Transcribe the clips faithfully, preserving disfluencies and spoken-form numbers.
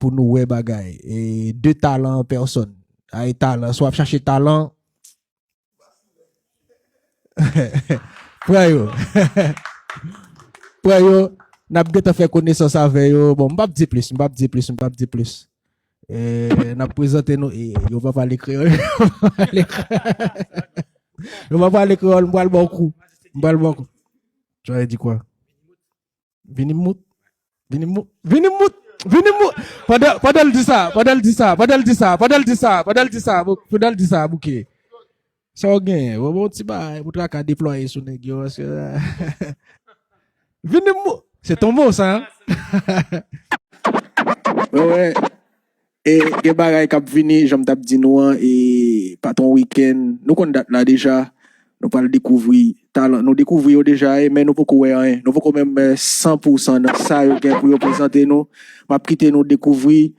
pou nou wè bagay. E de talan an pèsòn. Ay, talan, si w ap chache talan, pran yo. Pran yo, n ap gentan fè konesans avè yo. Bon, m p ap di plis, m p ap di plis, m p ap di plis. E, n ap prezante nou, e, yo pa pale kreyòl. Yo pa pale kreyòl. Yo pa pale kreyòl, m pral ba w kou. M pral ba w kou. Tu as dit quoi? Vini mout. Vini mout. Vini mout. Vini mout. Pandan, pandan l di sa, pandan l di sa, pandan l di sa, pandan l di sa, pandan l di sa, pandan l di sa, bouke. Sa w genyen? Bon, bon, ti bagay pou traka deplwaye sou nèg yo, paske, vini mout. Se ton mo, sa, hein? Wè, wè. E gen bagay k ap vini, jan m t ap di nou an, e Patwon Weekend, nou konn dat la deja, nou pral dekouvri talan, nou dekouvri yo deja, e, men nou poko wè anyen, nou poko menm wè san pou san nan sa yo gen pou yo prezante nou. M ap kite nou dekouvri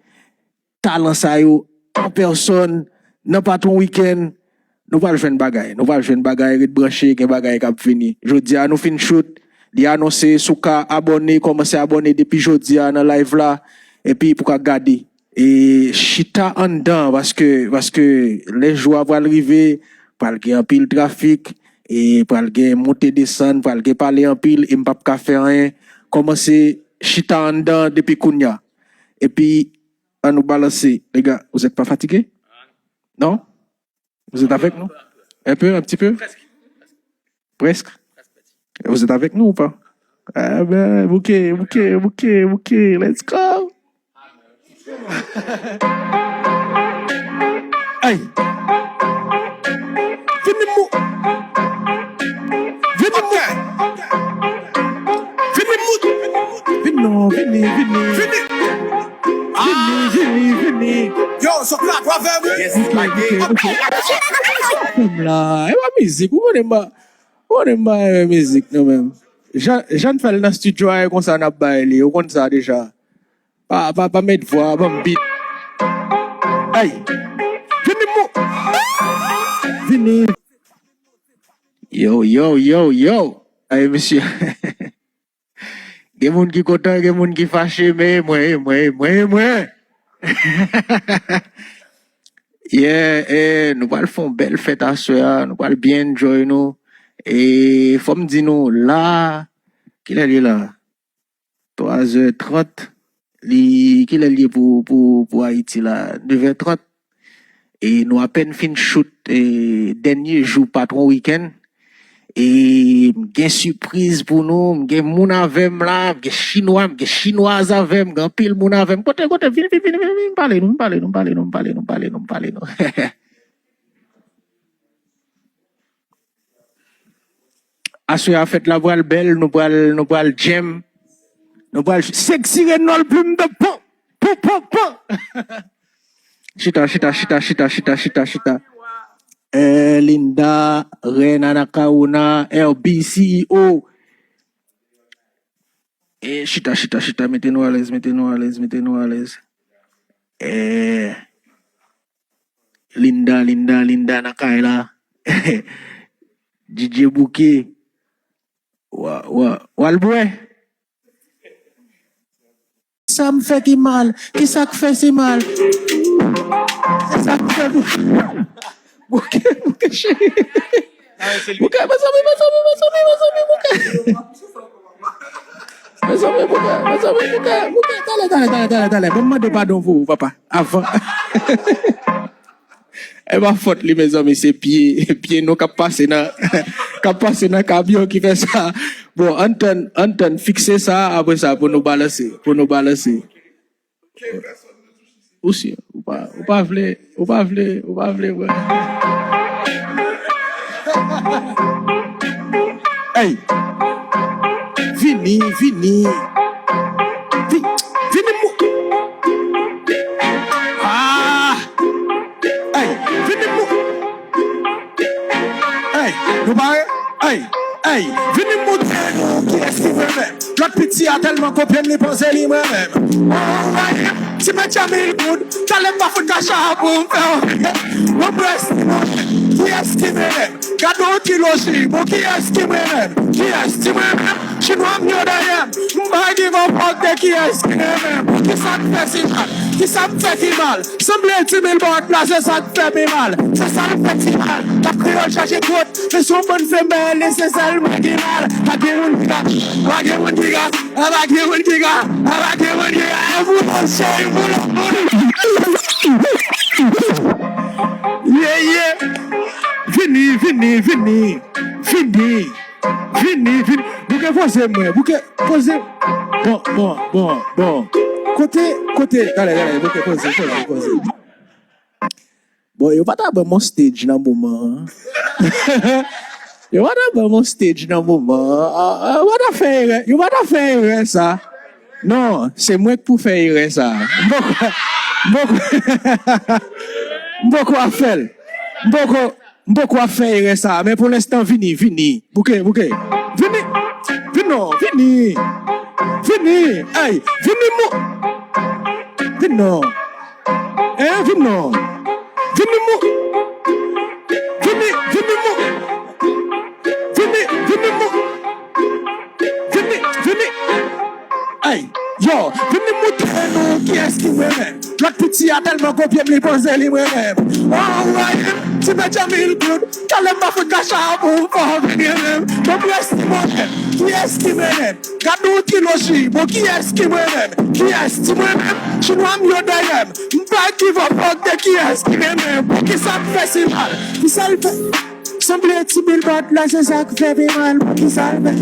talan sa yo an pèsòn nan Patwon Weekend. Nou pral jwenn bagay, nou pral jwenn bagay, ret branche, gen bagay k ap vini. Jodi a, nou fin shoot, li anonse, si w ka abòne, kòmanse abòne depi jodi a nan live la, epi pou w ka gade. E chita anndan, paske, paske lè jou a pral rive, pral gen anpil trafik, e pral gen monte desann, pral gen pale anpil, e m p ap ka fè anyen. Kòmanse chita anndan depi kounya. Epi, ann nou balanse. Les gars, vous êtes pas fatigués? Non? Vous êtes avec nous? Un peu, un petit peu? Presque. Vous êtes avec nous ou pas? Ah ben, bouke, bouke, bouke, bouke, let's go! Hey! Vini mou! Vini mou! Vini mou! Vini non, vini, vini. Vini! Vini, vini, vini. Yo, Sokrat, w avè m wi? Yes, my nigga. Fè m la. E pa mizik, ou konnen m pa, ou konnen m pa renmen mizik, non, menm. Jan, jan n fè l nan studio a, e konsa n ap bay li, ou konn sa deja. Pa, pa, pa met vwa, ban m beat. Ay! Vini mou! Vini! Yo, yo, yo, yo! Ay, mesye. Gen moun ki kontan, gen moun ki fache, men e mwen, e mwen, e mwen, e mwen. Yeah, eh, nou pral fè yon bèl fèt aswè a, nou pral byen enjoy nou. E fò m di nou la, kilè l ye la? Twa zè trant. Li, kilè l ye pou, pou, pou Ayiti la? Nèf è trant. E nou apèn fin shoot, e, dènye jou Patwon Weekend. E m gen sipriz pou nou, m gen moun avè m la, m gen chinwa, m gen chinwaz avè m, gen anpil moun avè m. Kote, kote, vini, vini, vini, vini, vini, pale nou, pale nou, pale nou, pale nou, pale nou, pale nou. Aswè a fèt la pral bèl, nou pral, nou pral jam, nou pral sexy Renol plim de pon, pon, pon, pon. Chita, chita, chita, chita, chita, chita, chita. Eh, Linda, Rena Nakauna, L B C E O. Eh, chita, chita, chita, mete nou alèz, mete nou alèz, mete nou alèz. Eh, Linda, Linda, Linda nan kay la. D J Bouke. Wa, wa, w al bwè. Sa m fè ki mal? Kisa k fè si mal? Se sa k fè m. Bouke, bouke cheri. Bouke, mezanmi, mezanmi, mezanmi, mezanmi, bouke. Mezanmi, bouke, mezanmi, bouke, bouke. Talè, talè, talè, talè, talè. Ban m mande padon pou ou, papa. Avan. E pa fòt li, mezanmi, se pye, pye nou k ap pase nan, k ap pase nan kamyon ki fè sa. Bon, ann tann, ann tann, fikse sa, apre sa, pou nou balanse, pou nou balanse. Ou si, ou pa, ou pa vle, ou pa vle, ou pa vle, wè. Hey! Vini, vini. Vi-, vini mou. Ah! Hey, vini mou. Hey, nou pare? Hey, hey, vini mou. Kiyès ki vle fè? Lòt piti a tèlman kopye m, li panse li mwen menm. Oh, ti Benjamin Good, talè m pa fout ka chapou m fè yon. Mwen près. Kiyès ki m renmen? Gade yon triloji, bon, kiyès ki m renmen? Kiyès ki m renmen? Chinwa m yo dèyè m. M pa give a fuck de kiyès ki m renmen. Poukisa m fè si mal? Kisa m fè ki mal? Sanble ti mil bòt la, se sa k fè pi mal. Se sa l fè ti mal. K ap kreyòl chache kwòt. Men se yon bann fenbèl, e se sèl mwen ki mal. Pa gen moun ki ka, pa gen moun ki ka, pa gen moun ki ka, pa gen moun ki ka. E boulon, cheri, boulon, boulon. Yeah, yeah. Vini, vini, vini. Vini. Vini, vini. Bouke poze mwen. Bouke poze. Bon, bon, bon, bon. Kote, kote. Gade, gade. Bouke poze, poze, poze. Bon, yo pa ta ban m yon stage nan moman an. Yo pa ta ban m yon stage nan moman an. Ah, ah, yo pa ta fè erè. Yo pa ta fè erè sa. Non, se mwen k pou fè erè sa. M poko, m poko, m poko ap fè l. M poko, m poko ap fè erè sa. Men pou lenstan, vini, vini. Bouke, bouke. Vini. Vin non, vini. Vini. Ay, vini mou. Vin non. Hein, vin non. Vini mou. Vini, vini mou. Vini, vini mou. Vini, vini. Ay, yo, vini moutre nou kiyès ki mwen menm. Lòt piti a tèlman kopye m, li panse li mwen menm. Oh, Ryan, ti Benjamin Claude, talè m pa fout ka chabon, pa vini menm. Bon, kiyès ki mwen menm? Kiyès ki mwen menm? Gade yon triloji, bon, kiyès ki mwen menm? Kiyès ki mwen menm? Chinwa m yo dèyè m. M pa give a fuck de kiyès ki mwen menm. Poukisa m fè si mal? Kisa l fè? Sanble ti bil bòt la, se sa k fè pi mal. Poukisa l fè?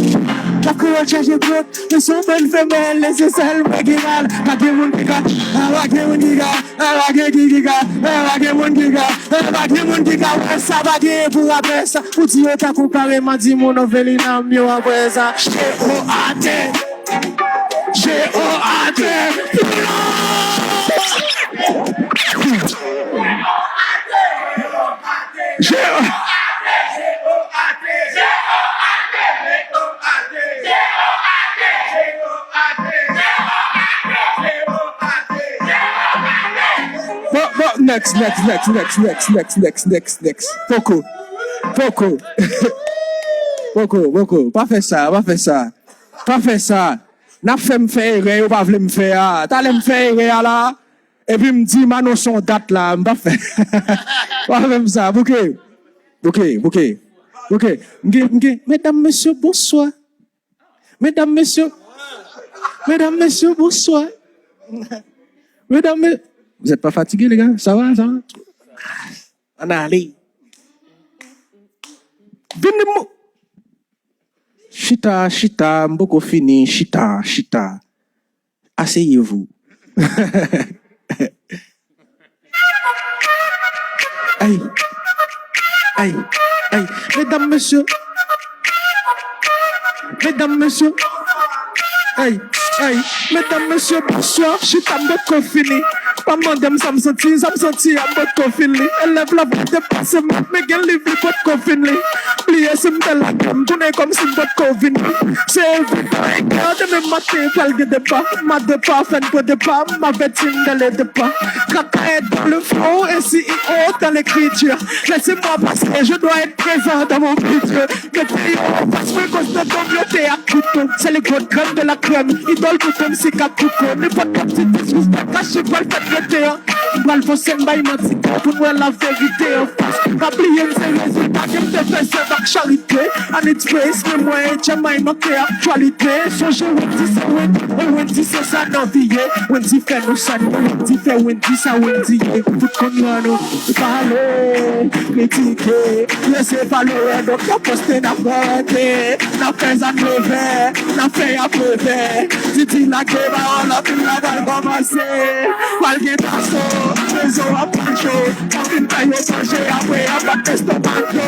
K ap kreyòl chache kwòt. Men se yon bann fenbèl, e se sèl mwen ki mal. Pa gen moun ki ka, pa gen moun ki ka, pa gen ki, ki ka, pa gen moun ki ka, pa gen moun ki ka wè sa, pa gen pou rapè sa. Ou di yo ta konpare m a di moun Ovelina m yo apre sa. J O A T. J O A T. J O A T. Bon, bon, next, next, next, next, next, next, next, next, next. Poko. Poko. Poko, poko. Pa fè sa, pa fè sa. Pa fè sa. N ap fè m fè erè yo pa vle m fè a. Talè m fè erè a la. Epi m di m anonse yon dat la. M p ap fè. Pa fè m sa. Bouke. Bouke, bouke. Bouke. M gen, m gen. Medam, mesye, bonswa. Medam, mesye. Medam, mesye, bonswa. Medam, me... Vous êtes pas fatigué, les gars? Ça va, ça va? Ann ale. Vini mou. Chita, chita, m poko fini, chita, chita. Asseyez-vous. Ay. Ay. Ay. Medam, mesye. Medam, mesye. Ay. Ay. Medam, mesye, bonswa. Chita, m poko fini. Pa mande m sa m santi, sa m santi a, m poko fin li. Elèv la va depase m, men gen liv li poko fin li. Bliye si m te lage m, tounen kòmsi m potko vini. Se evidan, e klè, demen maten pral gen deba. M a depa, fè n pran depa, m avèti n dès le départ. Kaka est dans le flow, et C E O dans l'écriture. Laissez-moi passer, je dois être présent dans mon futur. Mete yo anfas mwen, koz nan do m yo te ak kouto. Se le gros crème de la crème, idòl tout M C K Kouko. Nenpòt lòt ti disrespect, kache pral fèt rete an. M pral fòse m bay manti kò pou n wè laverite anfas. Pa bliye m se rezilta ke m te fè sèv ak charite. Anitz Face, men mwen e Djamay manke aktyalite. Sonje Wendy se Wendy, e Wendy se sa nan vi ye. Wendy fè nou sa nou, Wendy fè Wendy sa Wendy ye. Fout konn nan nou, pale, kritike, lese pale, donk yo poste n ap rete, n ap fè zam leve, n ap fè y ap leve. Didi lage pawòl, anpil la pral kòmanse. Pral gen taso, rezo ap pancho. Anpil fè yo panche, apre y ap bat estomak yo.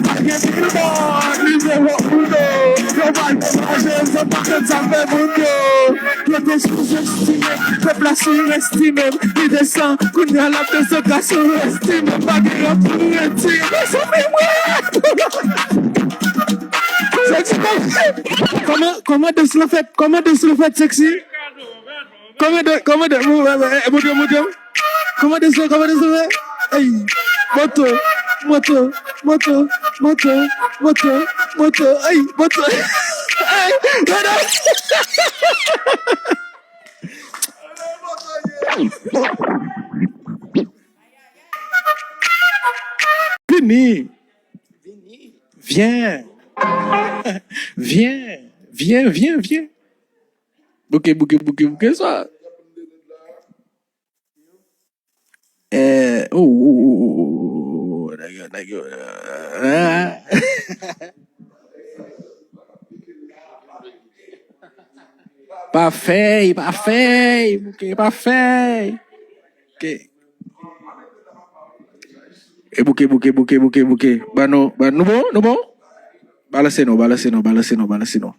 Pral gen billboard, nimewo uno. Yo pral degaje, zòt pa konn sa fè moun yo. Yo te souzestime m, pèp la sirestime m. Li desann, kounye a l ap desann, ka sirestime m. Pa gen yon pou redi, mezanmi, mwen. Sexy, kòman, kòman dans lan fèt? Kòman dans lan fèt, Sexy? Kòman dans, kòman dans, mou-, eh, eh, montre, montre. Kòman dans lan, kòman dans lan fèt? Ey, moto. Moto, moto, moto, moto, moto, ay, moto. Ay, moto. Vini. Vyen. Vyen. Vyen, vyen, vyen. Bouke, bouke, bouke, bouke sa. Eh, oh, oh, oh, oh, oh, oh, nèg yo, nèg yo, ah. Pa fèy, pa fèy, bouke, pa fèy. Ok. E bouke, bouke, bouke, bouke, bouke. Ban nou, ban nou bon, nou bon? Balanse nou, balanse nou, balanse nou, balanse nou.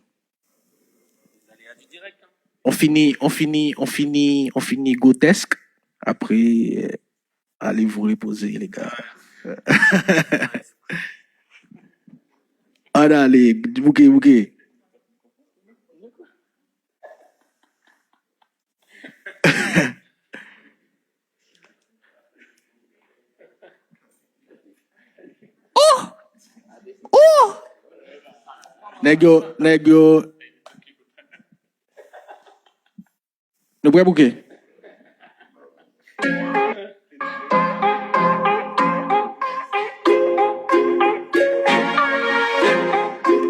On fini, on fini, on fini, on fini grotèsk. Après, euh, allez vous reposer, les gars. Ann ale, bouke, bouke. Oh! Oh! Nèg yo, nèg yo. Nou prè pou ke?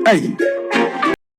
Ay!